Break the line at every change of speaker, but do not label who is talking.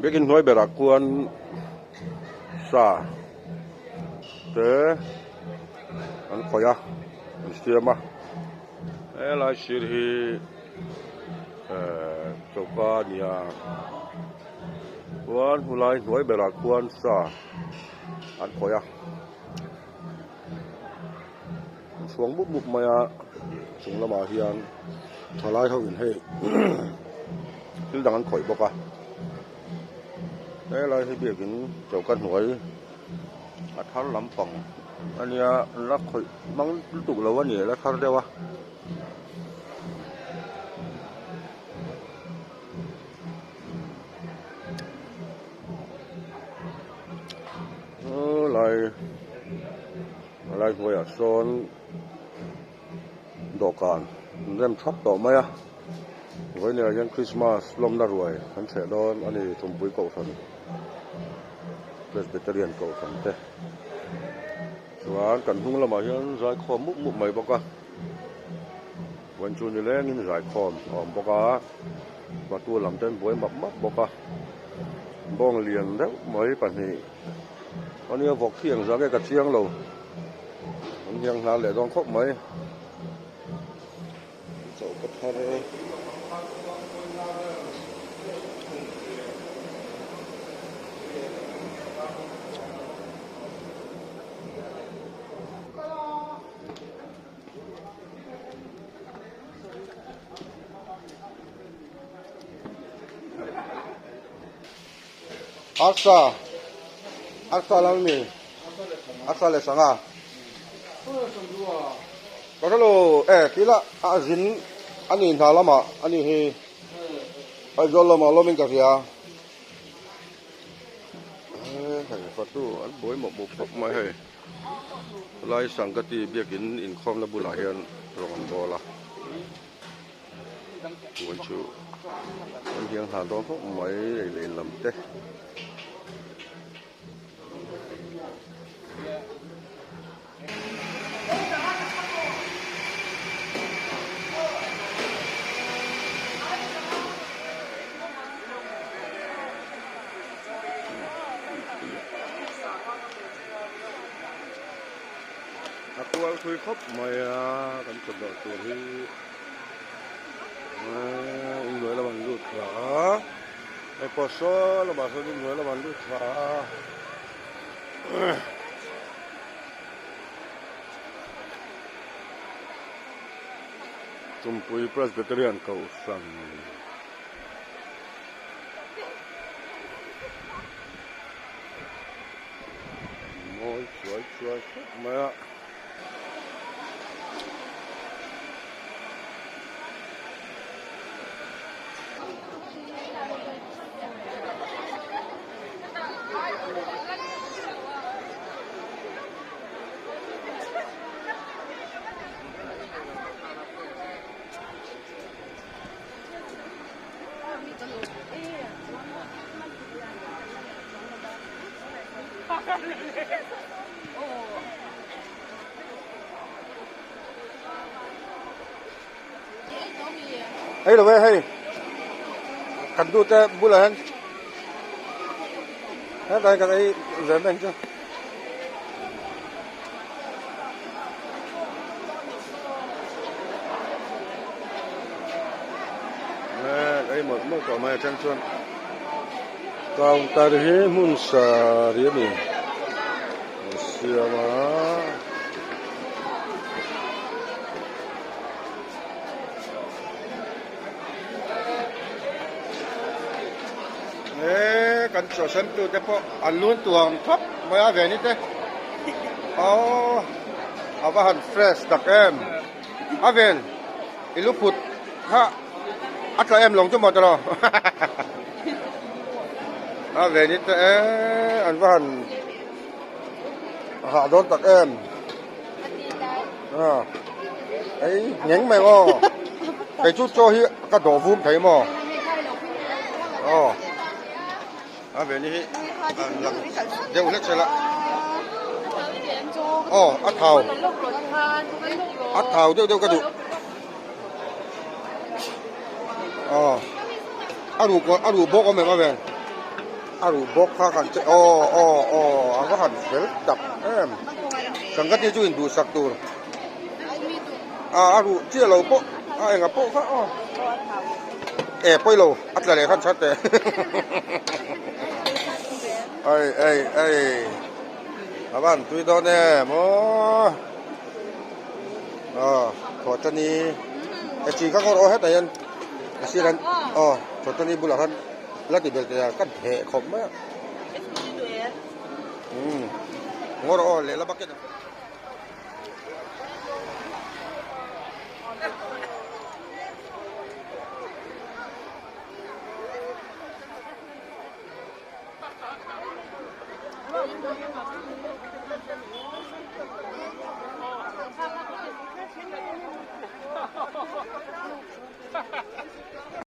Biakin hnuai berah khuan sa te an khawih a an siam a helai sir hi ehh choka a ni a chuan helai hnuai berah khuan sa an khawih a an chhuang mup mup mai a chung lamah hian thalai ho in hei thil dang an khawih bawk a helai hi biakin choka hnuai a thar lampang a nia an la khawih mang lutuk lo a ni a la thar deuh a. Lai lai hnuaiah sawn dawhkan an rem thap tawh mai a vawiinah hian Christmas lawmna ruai an chheh dawn a ni Thumpui Kohhran Presbyterian Kohhran te chuan kan hnung lamah hian zaikhawm mup mup mai bawk a vawiin chu nilengin zaikhawm a awm bawk a Batu lam te an buai map map bawk a bawng lian deuh mai pahnih ania vawk hi engzah nge ka chiang lo an hiang hnar leh dawn khawp mai chawhka thar Arsa arsa lam mi arsa leh sangha ka hrelo e tila a zin a ni hna lamah a ni hi Aizawl lamah lawmin ka hria hei fatu an buai mawp mawp khawp mai hei. Lai Sangati biakin inkhawmna bulah hian rawng an bawl a chuan chu an hiang hna dawn khawp mai ei leh in lam te. A kual thui khawp mai a kan chawp loh tur hi aaa inhnuai lamah an lut thla a hei pawh saw lamah sawn inhnuai lamah an lut thla a. Tumpui Presbyterian Kohhran. Mawi chuai chuai khawp mai a. Hei lo e hei kan du te bulah hian hetlai hian kan ei ve mai ang chu. Ei mawlh mawlh tawh mai a then chuan counter hi hmun saree a ni an siam a. He kan chaw sem tu te pawh an lun tuang thawp mai a ve ni te aww a va han fresh tak em a ven i lu phut kha a tla em lawng chu maw tawh a ve ni te an va han hah dawn tak em. Ei ngheng mai aw kei chu chaw hi ka dawh vum thei maw aw a ve ni hi an lang deuh hlek sela aw a thau a thau deuh deuh ka duh aw a ruh a ruh bawk awm em a ven. A ruh bawk kha kan che aw aw aw a va han fel tak em sangkati chu induhsak tur a a ruh chiah lo pawh a enga pawh kha aw e pawi lo a tla leh khan chhat teh ei ei ei a va han tui dawn em aw aw thawhtani e chi kha kawr aw hetah hian a sir hian aw thawhtani bulah khan. La ti bel teh a ka heh khawp mai a. Umm ngawr aw lehla bucket ah.